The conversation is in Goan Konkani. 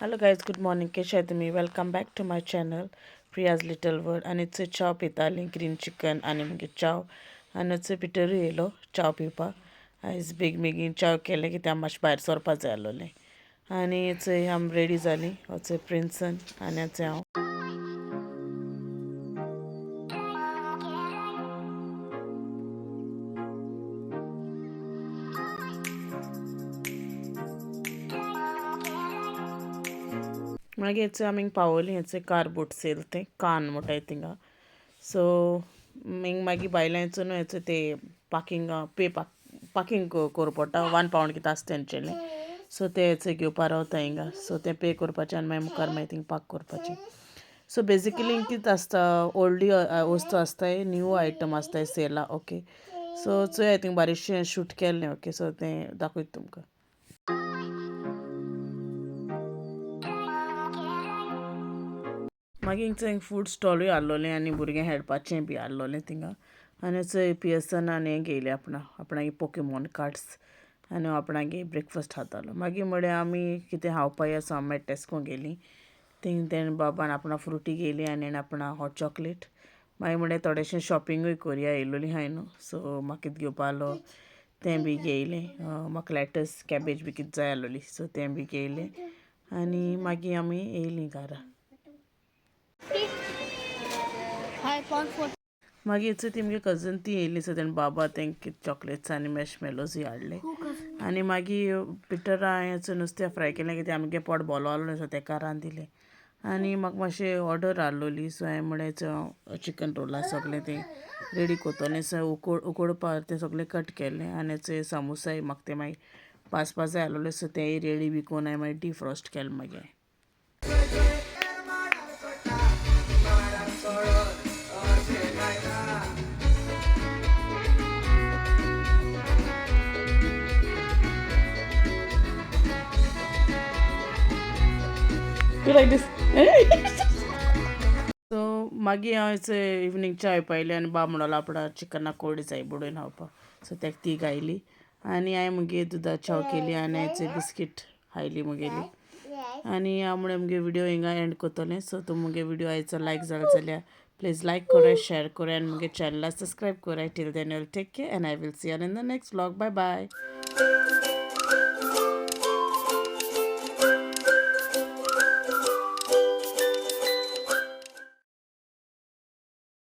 Hello guys, good morning. कशे आहाय तुमी? Welcome back to my channel, Priya's little world. आनी चोय, चाव पिताली, ग्रीन चिकन आनी मागीर चाव. आनी चोय, पिटरूय येयलो चाव पिवपाक. आयज बेगीन बेगीन चाव केलें, कित्याक मातशें भायर सरपा जाय आसलोलें. आनी चोय, आमी रेडी जालीं. हो चोय प्रिन्सन आनी चोय हांव. मागीर चोय, आमी पावली. चोय, कार बूट सेल तें कान म्हणटाय थिंगा. सो हिंग मागीर भायल्यान न्हू ते पार्किंग पे, पार्किंग करूं पडटा. 1 पावंड कितें आसता तेंचेलें. सो ते घेवपा रावता हिंगा. सो तें पे करपाचें आनी मागीर मुखार मागीर थिंग पार्क करपाचें. सो बेजिकली कितें आसता, ओल्डूय वस्तू आसताय, न्यू आयटम आसताय सेला. ओके, सो चोया, थिंग बारीकशें शूट केल्लें. ओके, सो तें दाखयता तुमकां. मागीर थंय फूड स्टॉलूय आहलोलें आनी भुरग्यांक खेळपाचें बी आहलोलें थिंगा. आनी चोय, पियर्सनान हें घेयलें आपणा आपणागे पोकेमॉन कार्ड्स आनी आपणागे ब्रेकफास्ट खातालो. मागीर म्हळें आमी कितें खावपा या. सो आमी मागीर टेस्को गेलीं. थिंग तेणें बाबान आपणा फ्रुटी घेयली आनी आपणा हॉट चॉकलेट. मागीर म्हळें थोडेशें शॉपिंगूय करया, येयलोलीं आहाय न्हू. सो म्हाका कितें घेवपा आहलो तें बी घेयलें. म्हाका लॅटस, कॅबेज बी कितें जाय आहलोली, सो तें बी घेयलें आनी मागीर आमी येयलीं घरा. 5.4. मागीर चोय, ती मुगे कजन ती येयली. सो तेणें बाबा तेंक चॉकलेट्स आनी मॅशमेलोजूय हाडले. आनी मागीर पिटरा हांवें नुस्तें फ्राय केलें, कित्याक आमगे पोट बोलो आहलो, सो तेका रांदिलें. आनी म्हाका मातशें ऑर्डर आहलोली, सो हांवें म्हळें चिकन रोला सगळें तें रेडी कोत्तोलें. सो उकोडपाक तें सगळें कट केलें. आनी चोय, सामोसाय म्हाका तें मागीर भाजपा जाय आहलोलें, सो तेंय रेडी बी कोन्न हांवें मागीर डिफ्रॉस्ट केलें मागीर. You like this? सो मागीर हांव इवनींग चाय पायली आनी बा म्हणलो आपणा चिकना कोडी जाय बुडोवन खावपाक. सो तेका ती गायली आनी हांवें मुगे दुदा चाव केली आनी हांवें बिस्कीट खायली मुगेली. आनी हांव म्हळें मुगे विडियो हिंगा एंड करतलें. सो तूं मुगे विडियो आयचो लायक जालो जाल्यार प्लीज लायक कराय, शेअर कराय आनी मुगे चॅनला सबस्क्रायब कराय. Till then, you'll take care and I will see you in the next vlog. Bye bye.